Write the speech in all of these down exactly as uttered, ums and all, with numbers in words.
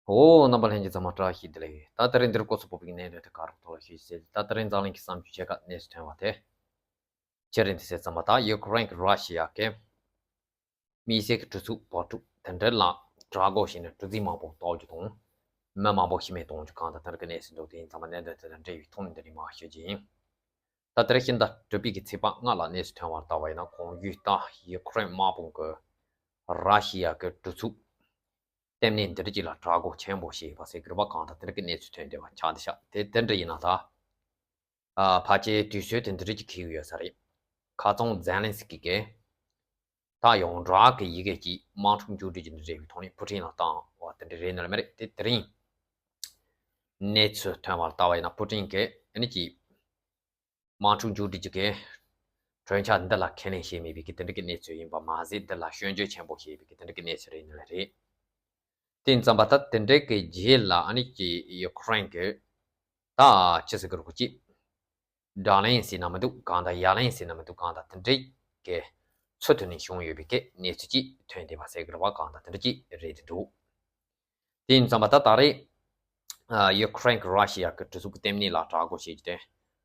འོ། རྣམ་པ་ལྷན་རྒྱས་ཚང་མ་བཀྲ་ཤིས་བདེ་ལེགས། ད་དེ་རིང་འདིར་སྐོར་ཚོགས་པོ་བིག་གནས་འདྲ་དེ་ག་རོགས་ཐོག་ལ་ཤེས་ཟེར། ད་དེ་རིང་འཛམ་གླིང་གི་བསམ་རྒྱུ་ཆེ་ཁག་གནས་སུ་ཐོན་པ་དེ། ཁྱེད་རིང་དེ་ཟེར་ཙམ་པ་ད་ཡུ་ཁུ་རེན་གྱི་ར་ཤི་ཡ་གི་དམིགས་བསལ་གྱི་གྲུ་ཚུགས་བར་དྲུག་དེ་འདྲ་ལ་དྲག་རྒོལ་བྱས་ནས་གྲུ་གཟིངས་མང་པོ་གཏོར་རྒྱུ་དང་། མི་མང་པོ་ཤི་རྨས་གཏོང་རྒྱུ་གང་དང་དེ་འདྲ་གི་གནས་སུ་འདུག་དེ་ཡིན་ཙམ་པ་གནད་དོན་དེ་དང་འབྲེལ་བའི་ཐོག་ནས་འདི་ནས་མར་ཞུ་རྒྱུ་ཡིན། ད་དེ་རིང་ཕྱི་ཟླ་དྲུག་པའི་གི་ཚེས་པ་ལྔ་ལ་གནས་སུ་ཐོན་པར་ལྟ་བ་ཡིན་ན། གོང་ཞུས་ལྟར་ཡུ་ཁུ་རེན་དམག་དཔུང་གིས་ར་ཤི་ཡ་གི་གྲུ་ཚུགས་ལྟེ་གནས་འདི་འདྲ་ཅིག་ལ་དྲག་རྒོལ་ཆེན་པོ་བྱས་པ་ཟེར་གི་རེད་པ། གང་དང་དེ་འདྲ་གི་གནས་ཚུལ་ཐོན་བསྡད་པ་ཆགས་བསྡད་ཤག་དེ་དེ་འདྲ་ཡིན་ན་ད། ཨ། ཕལ་ཆེར་དུས་ཚོད་དེ་འདི་འདྲ་ཅིག་འཁེལ་གི་ཡོད་ས་རེད། ཁ་རྩང་ཛེ་ལན་སི་ཀི་གིས་ད་ཡོངས་གྲགས་ཀྱི་ཡི་གེ་གཅིག་དམག་འཁྲུག་མཇུག་སྒྲིལ་གྱི་འདི་འདྲ་བའི་ཐོག་ནས་ཕུ་ཀྲིན་ལ་བཏང་བ་དེ་འདྲ་རེད་ནི་ལ་མ་རེད། དེ་དེ་རིང་གནས་ཚུལ་ཐོན་པར་ལྟ་བ་ཡིན་ན་ཕུ་ཀྲིན་གྱིས་ཨ་ནི་ཅིག་དམག་འཁྲུག་མཇུག་སྒྲིལ་རྒྱུ་གི་གྲོས་འཆར་འདི་ལ་ཁས་ལེན་བྱས་མེད་པའི་གི་དེ་འདྲ་གི་གནས་ཚུལ་ཡིན་པ་མ་ཟད། འདི་ལ་སྐྱོན་བརྗོད་ཆེན་པོ་བྱས་པའི་གི་དེ་འདྲ་གི་གནས་ཚུལ་རེད་ནི་ལ་རེད། དེ་ཡིན་ཙམ་པ་ད་དེ་འདྲའི་གི་རྗེས་ལ་ཨ་ནི་ཀྱི་ཡུ་ཁུ་རེན་གྱི་ད་ཅི་ཟེར་གི་རེད་གོ་ཅི། དགྲ་ལན་ཟེར་ན་མི་འདུག་གང་དང་ཡ་ལན་ཟེར་ན་མི་འདུག་གང་དང་དེ་འདྲའི་གི་ཚུལ་དུ་ནས་བྱུང་ཡོད་པའི་གི་གནས་ཚུལ་ཅིག་ཐོན་བསྡད་པ་ཟེར་གི་རེད་པ། གང་དང་དེ་འདྲ་ཅིག་རེད་དེ་འདུག་དེ་ཡིན་ཙམ་པ་ད་ད་རེས་ཨ་ཡུ་ཁུ་རེན་གྱི་ར་ཤི་ཡ་གི་གྲུ་ཚུགས་ཀྱི་ལྟེ་གནས་ལ་དྲག་རྒོལ་བྱེད་རྒྱུ་དེ་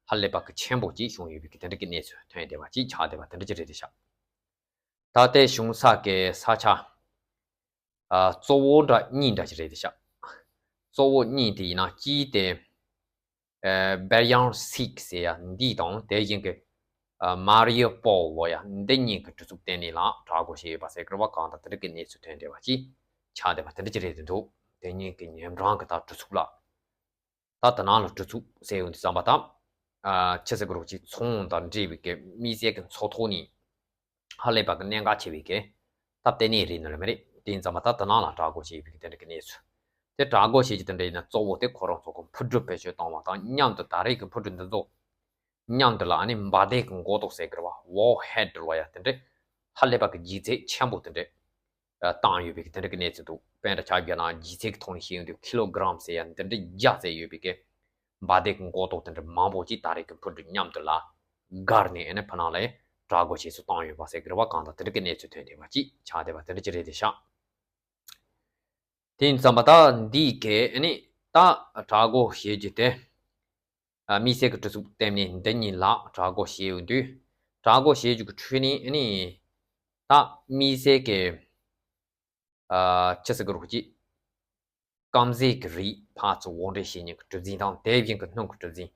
ཧ་ལས་པ་གི་ཆེན་པོ་ཅིག་བྱུང་ཡོད་པའི་གི་དེ་འདྲ་གི་གནས་ཚུལ་ཐོན་བསྡད་པ་ཅིག་ཆགས་བསྡད་པ་དེ་འདྲ་ཅིག་རེད་དེ་ཤག་ད་ལྟའི་བྱུང་ས་གི་ས་ཆ་ཨ་གཙོ་བོ་འདྲ་གཉིས་འདྲ་ཅིག་རེད་དེ་ཤག་གཙོ་བོ་གཉིས་དེ་ཡིན་ན་གཅིག་དེ་ཨ་བེར་ཡང་སིག་ཟེར་ཡ་འདི་དང་དེ་བཞིན་གི་ཨ་མ་རི་ཡུ་པོལ་ལོ་ཡ་འདི་གཉིས་ཀྱི་གྲུ་ཚུགས་ལྟེ་གནས་ལ་དྲག་རྒོལ་བྱས་ཡོད་པ་ཟེར་གི་རེད་པ། གང་དང་དེ་འདྲ་གི་གནས་ཚུལ་ཐོན་བསྡད་པ་ཅིག་ཆགས་བསྡད་པ་དེ་འདྲ་ཅིག་རེད་དེ་འདུག་དེ་གཉིས་ཀྱི་ཉེ་འབྲིང་གི་ད་གྲུ་ཚུགས་ལ། ད་དེ་ནང་ལ་གྲུ་ཚུགས་ཟེར་ཡོང་དུས་ཙམ་པ་ད། ཨ་ཅི་ཟེར་དགོས་རེད་གོ་ཅི། ཚོང་དང་འབྲེལ་བའི་གི་དམིགས་བསལ་གྱི་མཚོ་ཐོག་ནས་ཧ་ལས་པ་གི་གནད་འགག་ཆེ་བའི་གི་ད་ལྟེ་གནས་རེད་ནི་ལ་མ་རེད། དེ་ཡིན་ཙམ་པ་ད་དེ་ནང་ལ་དྲག་རྒོལ་བྱས་པའི་གི་དེ་འདྲ་གི་གནས་ཚུལ། དེ་དྲག་རྒོལ་བྱས་ཀྱི་དེ་འདྲ་ཡིན་ན་གཙོ་བོ་དེ་ཁོ་རང་ཚོ་གི་འཕུར་གྲུ་བེད་སྤྱོད་བཏང་བ་དང་མཉམ་དུ་ད་རེས་ཀྱི་འཕུར་གྲུ་འདི་ཚོ་མཉམ་དུ་ལ་ཨ་ནི་འབར་མདེལ་གྱི་མགོ་ཏོག་ཟེར་གི་རེད་པ། ཝོར་ཧེཌ་ལོ་ཡ་དེ་འདྲ་ཧ་ལས་པ་གི་ལྗིད་ཚད་ཆེན་པོ་དེ་འདྲ་བཏང་ཡོད་པའི་གི་དེ་འདྲ་གི་གནས་ཚུལ་འདུག་དཔེ་འདྲ་ཆ་བཞག་ན་ལྗིད་ཚད་ཀྱི་ཐོག་ནས་བཤད་ཡོང་དུས་ཀི་ལོ་གྲམ་ཟེར་ཡ་འདི་འདྲ་བརྒྱ་ཙམ་ཡོད་པའི་གི་འབར་མདེལ་གྱི་མགོ་ཏོག་དེ་འདྲ་མང་པོ་ཅིག་ད་རེས་ཀྱི་འཕུར་གྲུ་མཉམ་དུ་ལ་བསྒར་ནས་ཨ་ནི་ཕ་ནང་ལ་དྲག་རྒོལ་བྱེད་སུ་བཏང་ཡོད་པ་ཟེར་གི་རེད་པ། གང་དང་དེ་འདྲ་གི་གནས་ཚུལ་ཐོན་བསྡད་པ་ཅིག་ཆགས་བསྡད་པ་དེ་འདྲ་ཅིག་རེད་དེ་ཤག་དེ་ཡིན་ཙམ་པ་ད་འདིའི་གི་ཨ་ནི་ད་དྲག་རྒོལ་བྱེད་རྒྱུ་དེ། ཨ་དམིགས་བསལ་གྱི་གྲུ་ཚུགས་ལྟེ་གནས་འདི་གཉིས་ལ་དྲག་རྒོལ་བྱས་ཡོང་དུས། དྲག་རྒོལ་བྱེད་རྒྱུ་གི་ཁྲོད་ནས་ཨ་ནི་ད་དམིགས་བསལ་གྱི་ཨ་ཅི་ཟེར་དགོས་རེད་གོ་ཅི། སྐམ་ཟས་ཀྱི་རིགས་ཕར་ཚུར་དབོར་འདྲེན་བྱེད་མཁན་གྱི་གྲུ་གཟིངས་དང་དེ་བཞིན་གྱི་སྣུམ་གྱི་གྲུ་གཟིངས་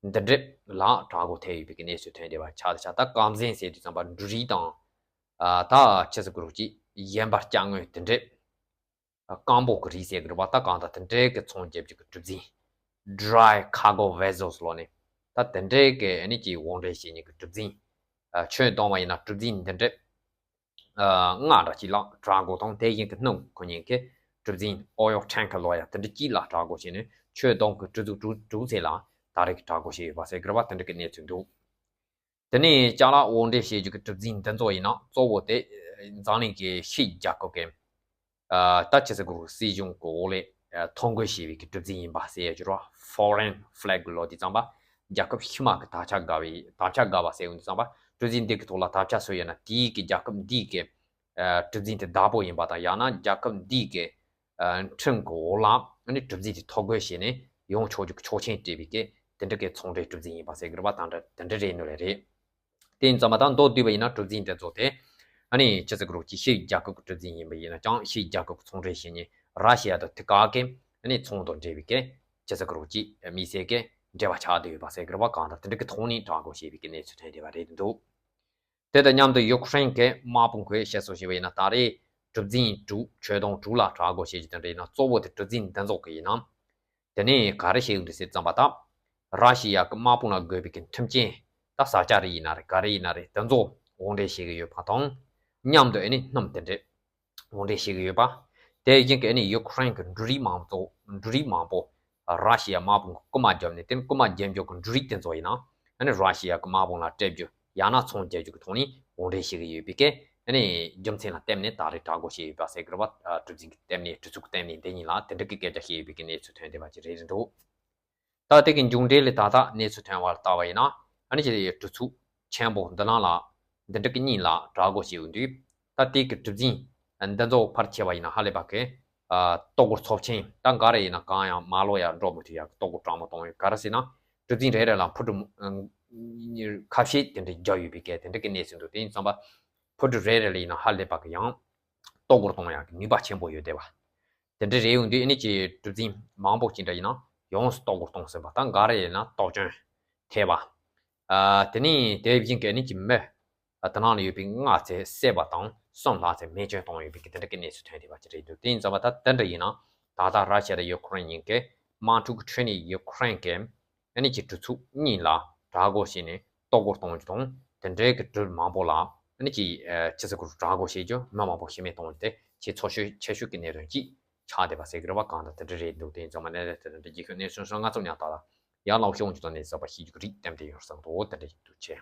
འདི་འདྲ་ལ་དྲག་རྒོལ་ཐེབས་ཡོད་པའི་གི་གནས་ཚུལ་ཐོན་བསྡད་པ་ཆགས་བསྡད་ཤག་ད་སྐམ་ཟས་ཟེར་དུས་ཙམ་པ་འབྲུ་རིགས་དང་། ཨ་ད་ཅི་ཟེར་དགོས་རེད་གོ་ཅི། ཡན་པར་སྐྱ་དངོས་དེ་འདྲ། སྐམ་པོ་གི་རིགས་ཟེར་གི་རེད་པ། ད་གང་ལྟར་དེ་འདྲའི་གི་ཚོང་རྒྱག་རྒྱུ་གི་གྲུ་གཟིངས། Dry Cargo Vessels ལོ་ནས། ད་དེ་འདྲའི་གི་ཨ་ནི་ཅིག་དབོར་འདྲེན་བྱེད་མཁན་གྱི་གྲུ་གཟིངས། ཨ་ཁྱོན་བསྡོམས་པ་ཡིན་ན་གྲུ་གཟིངས་འདི་འདྲ་ཨ་ལྔ་འདྲ་ཅིག་ལ་དྲག་རྒོལ་དང་། དེ་བཞིན་གྱི་སྣུམ་འཁོར་མཁན་གྱི་གྲུ་གཟིངས་Oil Tanker ལོ་ཡ་དེ་འདྲ་གཅིག་ལ་དྲག་རྒོལ་བྱས་ནས་ཁྱོན་བསྡོམས་ཀྱི་གྲུ་ཚུགས་དྲུག་དྲུག་ཙམ་ལ་ད་རེས་ཀྱི་དྲག་རྒོལ་བྱས་ཡོད་པ་ཟེར་གི་རེད་པ། དེ་འདྲ་གི་གནས་ཚུལ་འདུག་དེ་ནས་ཅ་ལག་དབོར་འདྲེན་བྱེད་རྒྱུ་གི་གྲུ་གཟིངས་འདི་ཚོ་ཡིན་ན་གཙོ་བོ་དེ་འཛམ་གླིང་གི་ཕྱི་རྒྱལ་ཁབ་ཀྱི་ཨ་ད་ཅི་ཟེར་དགོས་རེད། སྲིད་གཞུང་གི་འོག་ལས་ཨ་ཐོ་འགོད་བྱས་པའི་གི་གྲུ་གཟིངས་ཡིན་པ་ཟེར་ཡ་ཅིག་རེད་པ། Foreign Flag ལོ་དུས་ཙམ་པ་རྒྱལ་ཁབ་ཕྱི་མ་གི་དར་ཁྱབ་དགའ་བའི་དར་ཁྱབ་དགའ་བ་ཟེར་ཡོང་དུས་ཙམ་པ་གྲུ་གཟིངས་འདི་གི་ཐོག་ལ་དར་ཁྱབ་བཟོ་ཡ་ན་དེའི་གི་རྒྱལ་ཁབ་འདིའི་གི་ཨ་གྲུ་གཟིངས་དེ་བདག་པོ་ཡིན་པ་དང་། ཡང་ན་རྒྱལ་ཁབ་འདིའི་གི་ཨ་ཁྲིམས་ཀྱི་འོག་ལ་ཨ་ནི་གྲུ་གཟིངས་དེ་ཐོ་འགོད་བྱས་ནས་ཡོང་ཆོག་རྒྱུ་གི་ཆོག་མཆན་སྤྲད་པའི་གི་དེ་འདྲ་གི་ཚོང་འབྲེལ་གྲུ་གཟིངས་ཡིན་པ་ཟེར་གི་རེད་པ། དེ་འདྲ་དེ་འདྲ་རེད་ནོ་ལེ་རེད། དེ་ཡིན་ཙམ་པ་ད་མདོར་བསྡུས་པ་ཡིན་ན་གྲུ་གཟིངས་དེ་ཚོ་དེ་ཨ་ནི་ཅི་ཟེར་དགོས་རེད་གོ་ཅི། ཕྱི་རྒྱལ་ཁབ་ཀྱི་གྲུ་གཟིངས་ཡིན་པ་ཡིན་ན་ཅང་ཕྱི་རྒྱལ་ཁབ་ཀྱི་ཚོང་འབྲེལ་བྱེད་མཁན་ར་ཤི་ཡ་དང་དེ་ག་གི་ཨ་ནི་ཚོང་དང་འབྲེལ་བའི་གི་ཅི་ཟེར་དགོས་རེད་གོ་ཅི། དམིགས་བསལ་གྱི་འབྲེལ་བ་ཆགས་བསྡད་ཡོད་པ་ཟེར་གི་རེད་པ། གང་ལྟར་དེ་འདྲ་གི་ཐོག་ནས་དྲག་རྒོལ་བྱས་པའི་གི་གནས་ཚུལ་ཐོན་བསྡད་པ་རེད་འདུག་དེ་དང་མཉམ་དུ་ཡུ་ཁུ་རེན་གྱི་དམག་དཔུང་གིས་བཤད་སྲོལ་བྱས་པ་ཡིན་ན་ད་རེས་གྲུ་གཟིངས་དྲུག་ཁྱོན་བསྡོམས་དྲུག་ལ་དྲག་རྒོལ་བྱེད་རྒྱུ་དེ་འདྲ་ཡིན་ན་གཙོ་བོ་དེ་གྲུ་གཟིངས་འདི་ཚོ་གི་ཡིན་ན། དེ་ནས་ག་རེ་བྱེད་ཀྱི་འདུག་ཟེར་ཙམ་པ་ད། ར་ཤི་ཡ་གི་དམག་དཔུང་ལ་དགོས་པའི་གི་མཐུན་རྐྱེན། ད་ས་ཆ་རེ་ཡིན་ན་རེད། ག་རེ་ཡིན་ན་རེད། དེ་ཚོ་དབོར་འདྲེན་བྱེད་ཀྱི་ཡོད་པ་དང་། མཉམ་དུ་ཨ་ནི་སྣུམ་དེ་འདྲས་དབོར་འདྲེན་བྱེད་ཀྱི་ཡོད་པ། དེ་བཞིན་གྱི་ཨ་ནི་ཡུ་ཁུ་རེན་གྱི་འབྲུ་རིགས་མང་པོ་འབྲུ་རིགས་མང་པོ་ར་ཤི་ཡ་དམག་དཔུང་གིས་རྐུ་མ་བརྒྱབ་ནས། དེ་ནི་རྐུ་མ་བརྒྱབ་འགྱོ་གི་འབྲུ་རིགས་དེ་ཚོ་ཡིན་ན་ཨ་ནི་ར་ཤི་ཡ་གི་དམག་དཔུང་ལ་སྤྲད་རྒྱུ་ཡང་ན་ཚོང་རྒྱག་རྒྱུ་གི་ཐོག་ནས་དབོར་འདྲེན་བྱེད་ཀྱི་ཡོད་པའི་གི་ཨ་ནི་རྒྱུ་མཚན་ལ་བརྟེན་ནས་ད་རེས་དྲག་རྒོལ་བྱས་ཡོད་པ་ཟེར་གི་རེད་པ། གྲུ་གཟིངས་ཀྱི་ལྟེ་གནས་གྲུ་ཚུགས་ཀྱི་ལྟེ་གནས་འདི་གཉིས་ལ་དེ་འདྲ་གི་སྐད་ཆ་བཤད་ཡོད་པའི་གི་གནས་ཚུལ་ཐོན་བསྡད་པ་ཅིག་རེད་འདུག་ད་དེ་གི་མཇུག་འབྲས་ལ་ད་ལྟ་གནས་ཚུལ་ཐོན་པར་ལྟ་བ་ཡིན་ན་ཨ་ནི་ཅི་གྲུ་ཚུགས་ཆེན་པོ་འདི་ནང་ལ་འདི་འདྲ་གི་གཉིས་ལ་དྲག་རྒོལ་བྱས་ཡོང་དུས། ད་དེ་གི་གྲུ་གཟིངས་འདི་ཚོ་ཕར་ཁྱེར་བ་ཡིན་ན་ཧ་ལས་པ་གི་ ཨ་ལྟོ་གོས་ཚབས་ཆེན་ད་ག་རེ་ཡིན་ན་གང་ཡང་མ་ལོ་ཡ་འགྲོ་མི་ཐུབ་ཡ་ལྟོ་གོས་གྲང་མོ་གཏོང་ཡོད། ག་རེ་ཟེར་ན་གྲུ་གཟིངས་རེ་རེ་ལ་འཕུར་གྲུ་ཁ་ཤས་དེ་འདྲ་རྒྱག་ཡོད་པའི་སྐད་དེ་འདྲ་གི་གནས་ཚུལ་འདུག་དེ་ཡིན་ཙང་པ་འཕུར་གྲུ་རེ་རེ་ལ་ཡིན་ན་ཧ་ལས་པ་གི་ཡང་ལྟོ་གོས་གཏོང་ཡ་གི་ནུས་པ་ཆེན་པོ་ཡོད་དེ་བ། དེ་འདྲ་རེད་ཡོང་དུས་ཨ་ནི་ཅིག་གྲུ་གཟིངས་མང་པོ་ཅིག་འདྲ་ཡིན་ན་ཡོངས་སུ་ལྟོ་གོས་གཏོང་ཟིན་པ་དང་འགའ་རེ་ཡིན་ན་ལྟོགས་སྐྱོན་ཐེབས་པ། ཨ་དེ་ནས་དེ་བཞིན་གྱི་ཨ་ནི་ཅིག་མི་ཨ་དེ་ནང་ལ་ཡོད་པའི་ལྔ་ཚེ་བསད་པ་དང་གསུམ་ལྷག་ཚེ་རྨས་སྐྱོན་བཏང་ཡོད་པའི་གི་དེ་འདྲ་གི་གནས་ཚུལ་ཐོན་བསྡད་པ་ཅིག་རེད་འདུག་དེ་ཡིན་ཙང་པ་ད་དེ་འདྲ་ཡིན་ན་ད་ལྟ་ར་ཤི་ཡ་དང་ཡུ་ཁུ་རེན་གཉིས་ཀས་དམག་འཁྲུག་གི་ཁྲོད་ནས་ཡུ་ཁུ་རེན་གྱི་ཨ་ནི་ཅིག་གྲུ་ཚོགས་གཉིས་ལ་དྲག་རྒོལ་བྱས་ནས་ལྟོ་གོས་གཏོང་རྒྱུ་དང་དེ་འདྲའི་གི་གྲུ་མང་པོ་ལ་ཨ་ནི་ཅིག་ཨ་ཅི་ཟེར་དགོས་རེད། དྲག་རྒོལ་བྱེད་རྒྱུ་མི་མང་པོ་ཤི་རྨས་གཏོང་རྒྱུ་དེ་ཆེས་ཚོར་ཤོས་ཆེ་ཤོས་ཀྱི་གནད་དོན་གཅིག་ཆགས་བསྡད་པ་ཟེར་གི་རེད་བ། གང་ལྟར་དེ་འདྲ་རེད་འདུག་དེ་ཡིན་ཙང་མ་གནས་ཚུལ་དེ་འདྲ་རྒྱུས་ཤོག་གནས་ཚུལ་སོང་ང་ཚོ་ཉག་ཐག་ལ་ཡར་ལངས་ཤོག་འཇུ་དང་གནས་ཚུལ་པ་ཤེས་རྒྱུ་གི་རིགས་ལྟེམ་དེ་ཡོང་བསམ་འདུག་དེ་འདྲ་ཡིན་འདུག་ཆེ།